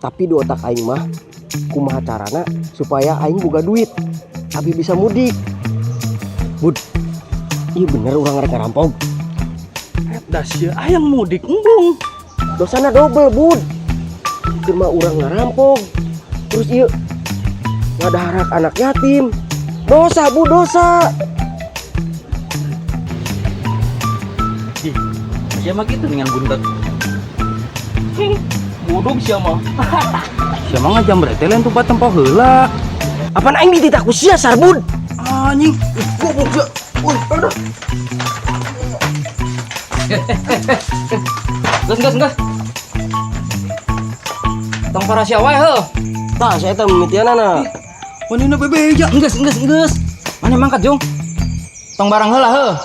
Tapi di otak aing mah kumaha carana supaya aing boga duit tapi bisa mudik. Bud, iya bener urang rek ngarampok. Eta sia hayang mudik embung. Dosana dobel, Bud. Keur mah urang ngarampok. Terus ieu ngadaharak anak yatim. Dosa, Bu, dosa. Ih, sia mah gitu dengan buntet. Budug sia mah. Sia mah ngajamret teh lain tuh tempo heula. Apaan aing dititah ku sia, Sarbud? Anjing, goblok sia. Woi, aduh. Geus geus geus. Tong para sia wae heuh. Tah, saya teh mimitianana. Manehna bebeja. Geus geus geus. Maneh mangkat jung. Tong barang heula heuh.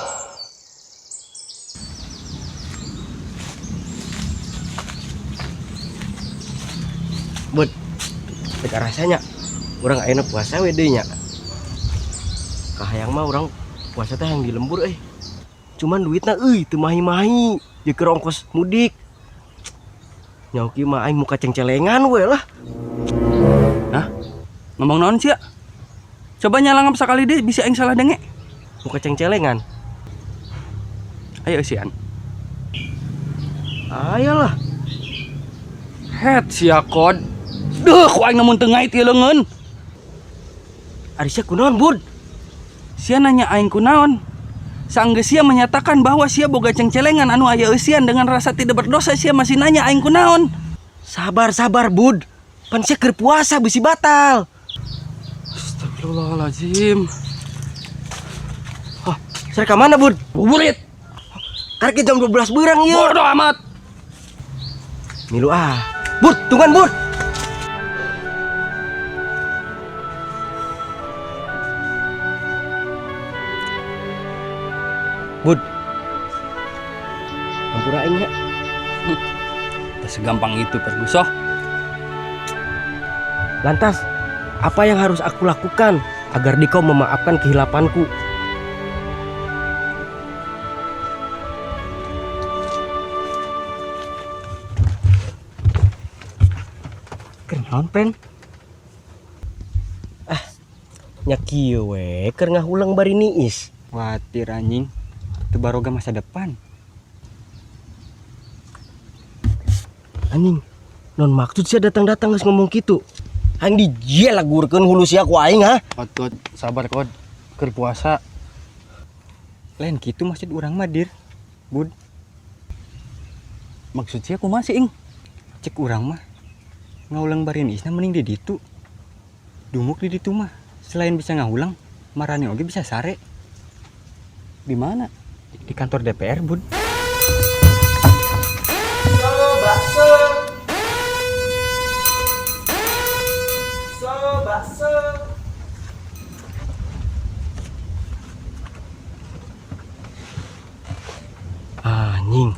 Bud, dek rasanya urang ayeuna puasa we deui nya. Kahayang mah urang puasa teh yang di lembur euy. Cuman duitna euy teu mahi-mahi, jeung keur ongkos mudik. Nyaho kieu mah aing muka cengcelengan we lah. Hah? Ngomong naon sia? Coba nyalangap sakali deui bisa aing salah denge. Muka cengcelengan. Ayo eusian. Ayolah. Het sia kod. Duh, ku aing namun teu ngait ieu leungeun. Ari sia kunaon, Bud? Sia nanya aing kunaon? Sanggeus sia menyatakan bahwa sia boga cengcelengan anu aya eusian dengan rasa tidak berdosa sia masih nanya aing kunaon. Sabar, sabar, Bud. Pan sia keur puasa bisi batal. Astagfirullahalazim. Hah, sia ka mana, Bud? Buburit. Karek jam 12 beurang ieu. Bodoh amat. Milu ah. Bud, tungguan, Bud. Bud. Hampura aing nya. Tak segampang itu, Perguso. Lantas, apa yang harus aku lakukan agar dikau memaafkan kehilapanku? Kenaon, Pen? Ah, nya kieu we keur ngahuleng bari niis. Watir anjing. Teu baroga masa depan. Anjing, non maksud sia datang-datang geus ngomong kitu. Aing dijelagurkeun hulu sia ku aing ha. Kod, kod, sabar kod. Keur puasa. Lain kitu maksud urang mah, Dir. Bud. Maksud sia kumaha sih, Ing? Cek urang mah ngahuleng bari niisna mending di ditu. Dumuk di ditu mah selain bisa ngahuleng, marane oge bisa sare. Di mana? Di kantor DPR, Bud. Anjing,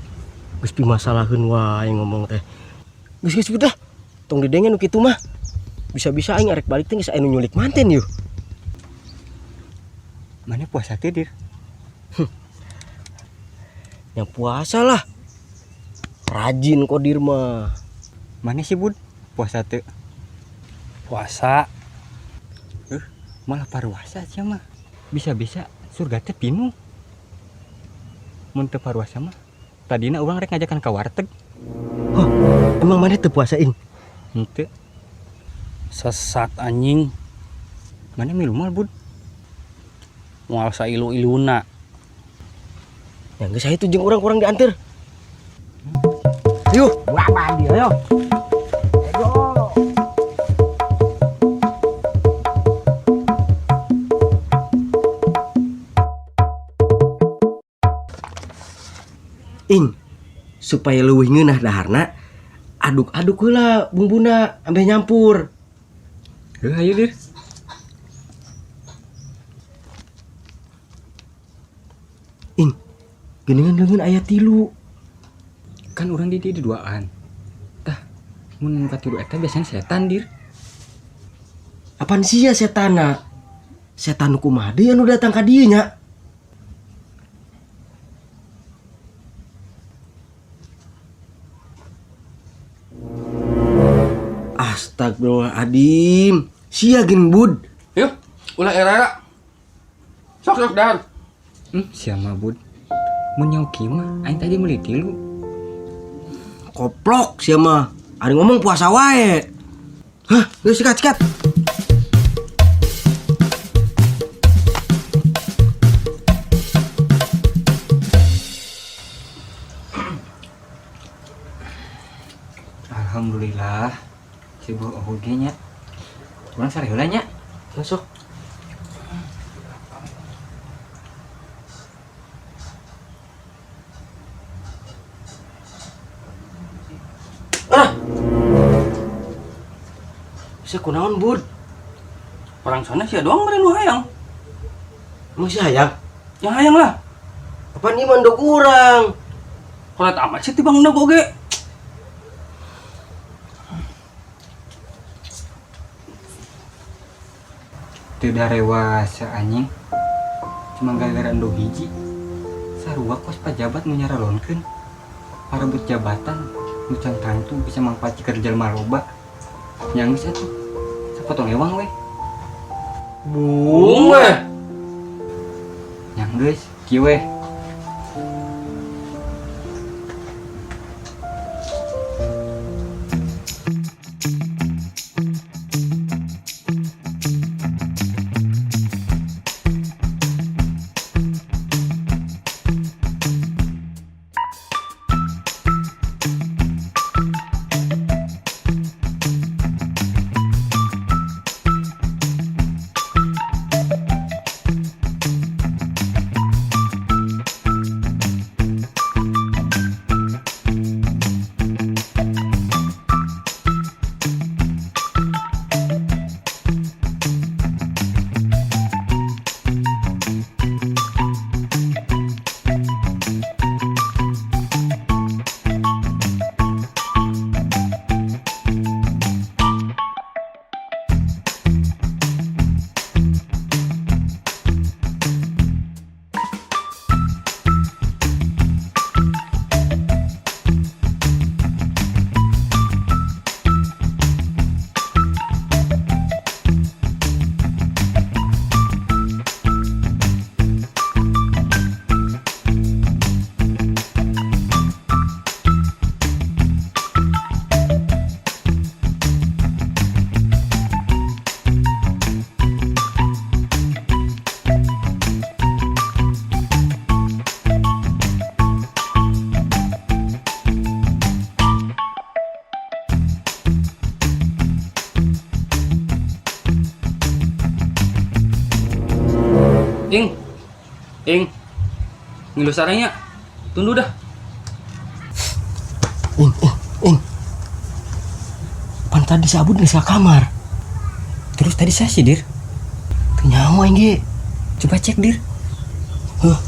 geus pimasalaheun wae ngomong teh. Geus geus udah, tong didenge nu kitu mah. Bisa-bisa aing arek balik teh geus aya nu nyulik manten yeuh. Mana puasa teh, Dir? Yang puasa lah. Rajin kok Dir mah. Mana sih, Bud? Puasa teh? Puasa. Malah paruasa sia mah. Bisa-bisa surga teh pinuh. Mun teu paruasa mah, tadina urang rek ngajakan ka warteg. Huh, emang mana teu puasa, Ing? Henteu. Sesat anjing. Mana milu moal, Bud? Moal sailu-iluna. Ya geus aya tuh jeung urang-urang dianteur. Yuk, buat dia, yo. Ing, supaya leuwih ngeunah daharna, aduk-aduk heula bumbuna ameh nyampur. Heuh, ayo Dir. Ing, geuningan leungeun aya 3. Kan urang di dieu duaan. Tah, mun katilu eta biasanya setan, Dir. Apaan sia setana? Setan kumaha deui anu datang ka dieu nya? Astagfirullahaladzim. Sia geuning, Bud. Yuk, ulah era-era. Sok sok dahar. Sia mah, Bud. Mun nyaho kieu mah aing tadi meuli tilu. Koplok sia mah. Ari ngomong puasa wae. Hah, geus sikat sikat. Alhamdulillah. Sibuk oge nya. Urang sare heula nya. Masuk. Ah. Bisa kunaon, Bud? Orang sana sia doang meureun nu hayang. Emang si hayang? Yang hayang lah. Apa nih mandok urang? Kolat amat sih tibang endog oge. Teu darewasa anjing. Cuma gara-gara endog hiji. Sarua kos pajabat nu nyaralonkeun. Parebut jabatan nu can tangtu bisa mangpaat keur jelema loba. Nya geus atuh. Sapotong ewang we. Bung we. Nya geus, kieu we. Ing. Ing. Ngilu sarenya. Tunduh dah. Ing, ing, ing. Pan tadi si Abud geus ka kamar. Terus tadi saya sih, Dir. Teu nyaho aing ge. Coba cek, Dir. Huh.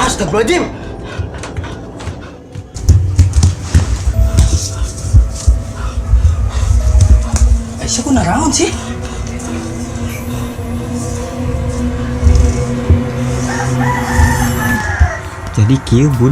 Astagfirullahaladzim. Sia kunaraon sih? Jadi kieu, Bud.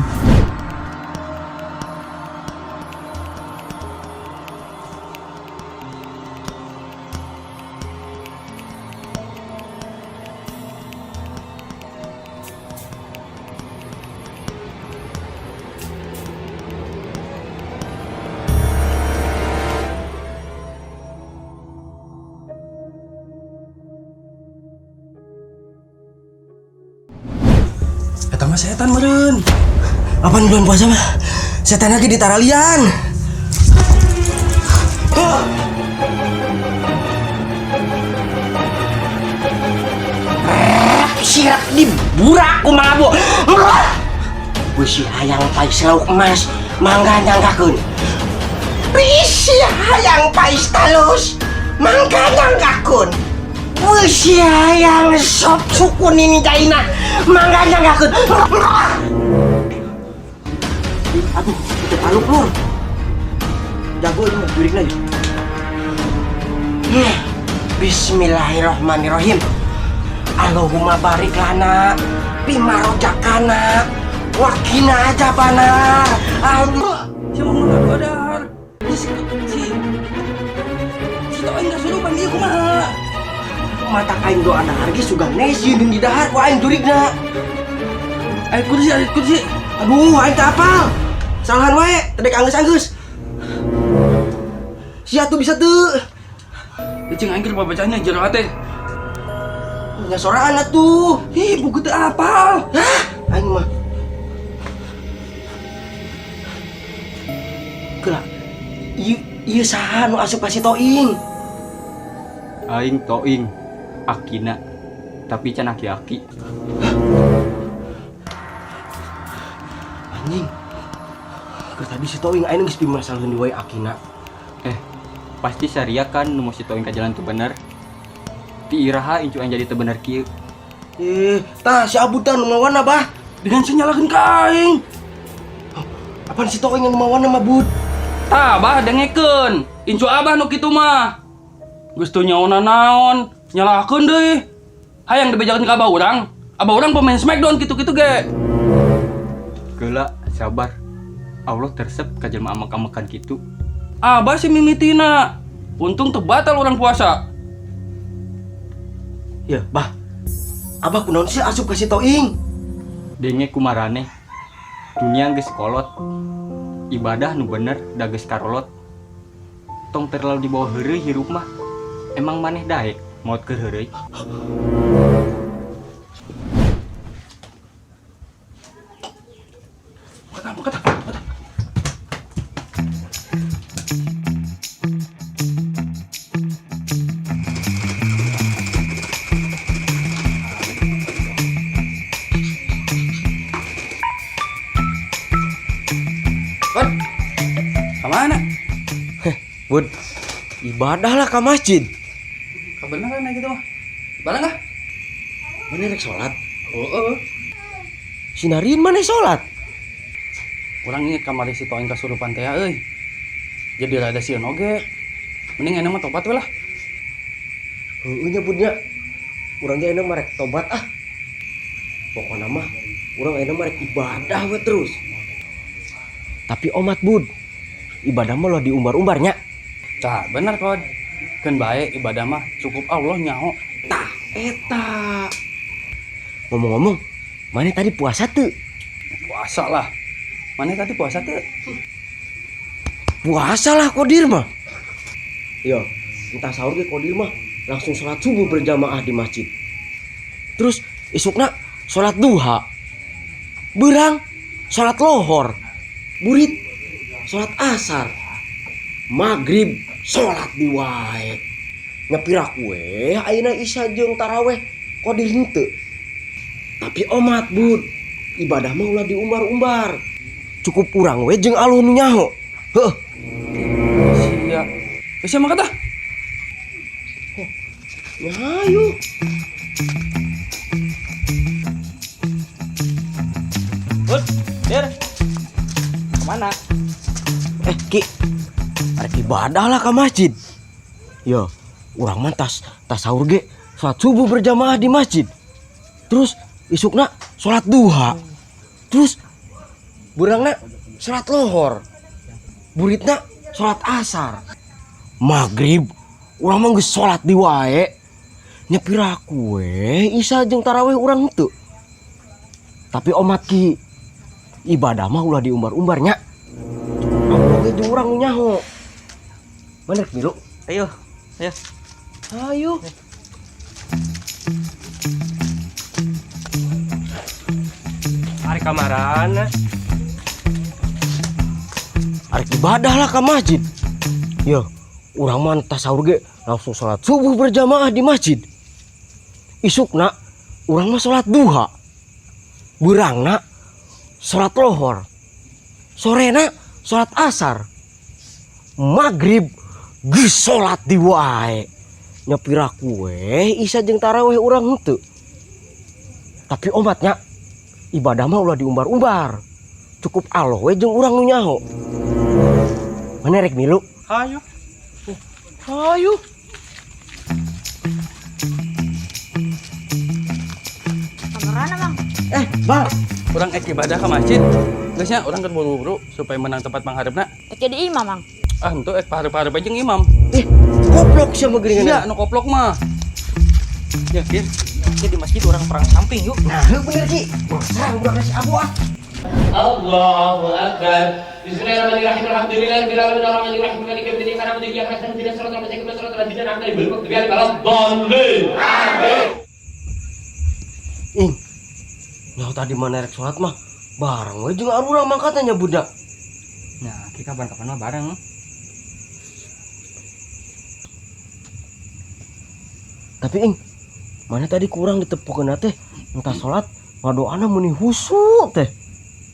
Eta mah setan meureun. Apaan bulan puasa mah? Setan lagi di taralian. Siap diburak ku mabuk. Beusi hayang pais lauk emas, mangga nyangkakeun. Bisi hayang pais talus, mangga nyangkakeun. Beusi hayang sop suku nini jaina, mangga nyangkakeun. Aduh, itu paluk lur. Jago ini mah, jurik lagi. Bismillahirrahmanirrahim. Allahumma barik lana fima rozaqtana wa qina adzabannar. Allah. Siapa mau ngadu dahar? Si si si Toing kasurupan ieu kumaha? Matak aing doa dahar ge sugan nesieun di dahar ku aing jurigna. Ayat kursi, ayat kursi. Aduh, aing teu apal. Salahan wae, teu dek anggeus-anggeus. Sia tuh bisa teu. Cing aing keur babacana jero hate. Nya soraan atuh. Ih, buku teu apal. Hah, aing mah. Geura. Ieu ieu saha nu asup ka si Toing? Aing Toing akina tapi can aki-aki. Anjing. Keur tadi si Toing aing geus pimasalaheun wae akina. Eh, pasti saria kan nu si Toing ka jalan teu bener. Ti iraha incu aing jadi teu bener kieu. Eh, tah si Abu tah nu mawana bah. Dengan senyalakeun ka aing. Apaan si Toing nu mawana mah Bud? Tah, bah dengekeun. Incu abah nu kitu mah. Geus teu nyaona naon, nyalahkeun deui. Hayang dibejakeun ka abah urang. Abah urang pemain Smackdown kitu-kitu ge. Geula, sabar. Allah teu resep ka jelema amek-amekan kitu. Abah sih mimitina. Untung teu batal urang puasa. Ya, bah. Abah kunaon sih asup ka si Toing? Denge kumaraneh. Dunia geus kolot. Ibadah nu bener da geus karolot. Tong terlalu dibawa heureuy hirup mah. Emang maneh daek maot keur heureuy? Kata, kata, kata. Bud, kemana? Bud, ibadah lah ke masjid. Kebenaran ya gitu mah. Bareng ah? Mana rek sholat? Oh, oh. Sinarin mana sholat? Urang inget kamari si Toing kasurupan teh euy. Jadi rada sieun oge. Mending enak mah tobat we lah. Heueuh nya Bud nya. Urang ge enak mah rek tobat ah. Pokona mah urang enak mah rek ibadah we terus. Tapi omat Bud, ibadah mah ulah diumbar-umbar nya. Tah, bener kod. Keun bae ibadah mah cukup Allah nyaho. Tah, eta. Ngomong-ngomong, mana tadi puasa tuh? Puasa lah. Mana tadi puasa tuh? Puasa lah kodir mah. Yo, entah sahur ge kodir mah langsung sholat subuh berjamaah di masjid. Terus isukna sholat duha. Beurang sholat lohor. Burit sholat asar. Maghrib sholat di wae. Nya piraku we ayeuna isya jeung taraweh kodir henteu. Tapi omat Bud, ibadah mah ulah diumbar-umbar. Cukup urang we jeung Allah nu nyaho. Heuh. Sia. Geus sia mah kata. Ya ayo. Bud, Der. Kemana? Eh, Ki. Arek ibadah lah ke masjid. Yo, urang mah tas tas sahur ge salat subuh berjamaah di masjid. Terus isukna salat duha. Terus beurangna salat lohor. Buritna salat asar. Maghrib urang mah geus salat di wae. Nya piraku we isya jeung taraweh urang henteu. Tapi omat Ki, ibadah mah ulah diumbar-umbar nya. Cukup Allah ge jeung urang nu nyaho. Mana rek milu? Ayo, ayo. Ayo. Ari kamarana. Arek ibadah lah ke masjid. Yo, urang mah tas sahur ge langsung salat subuh berjamaah di masjid. Isukna urang mah salat duha. Beurangna salat lohor. Sorena salat asar. Maghrib geus salat di wae. Nya piraku we isya jeung taraweh urang henteu. Tapi omatnya ibadah mah ulah diumbar-umbar. Cukup Allah we jeung urang nu nyaho. Mana rek milu? Ayo. Ayo. Eh, Bal. Urang ek ibadah ke masjid. Geus nya urang keur buru-buru supaya menang tempat pangharepna. Rek jadi imam, Mang. Ah, henteu ek paharep-harep aja jeung imam. Eh, goblok sia mah geuningan. Iya, nu koplok mah. Ya, Dir. Di masjid urang perang samping yuk. Nah, heuh bener Ki. Serang budak si Abu ah. Allahu Akbar. Bismillahirrahmanirrahim. Alhamdulillahirabbil alamin arrahmanirrahim maliki yaumiddin iyyaka na'budu wa iyyaka nasta'in ihdinas siratal mustaqim siratal ladzina an'amta 'alaihim ghairil maghdubi 'alaihim waladdallin. Amin. Ing. Nyaho tadi mana rek salat mah bareng we jeung arurang mangkatna nya budak. Nah, kita kapan-kapan mah bareng. Tapi ing, mana tadi kurang ditepukeun teh entah salat ngadoana meuni husu teh.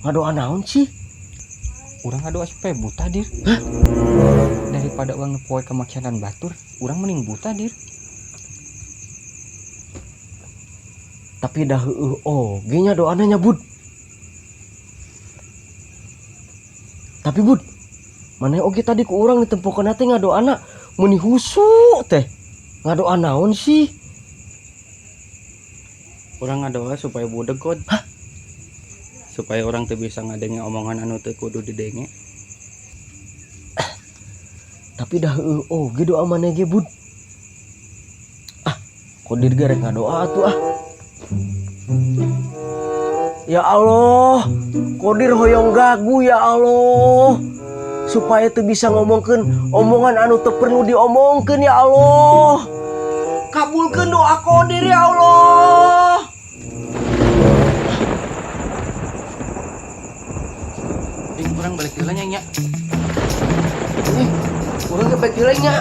Ngadoa naon sih? Urang ngadoa supaya buta, Dir. Daripada urang nepoe kemaksiatan batur, urang mending buta, Dir. Tapi dah heueuh oge nya doana nya Bud. Tapi Bud, mana oge tadi ku urang ditempokeun teh ngadoana meuni husu teh. Ngadoa naon sih? Urang ngadoa supaya budeg kod. Hah? Supaya urang teu bisa ngadenge omongan anu teu kudu didenge. Tapi dah heueuh oge doa maneh ge Bud. Ah, kodir ge rek ngadoa atuh ah. Ya Allah, Kodir hoyong gagu ya Allah. Supaya teu bisa ngomongkeun omongan anu teu perlu diomongkeun ya Allah. Kabulkeun doa Kodir ya Allah. Ing urang balik heula nya nya. Ih, urang ge balik heula nya.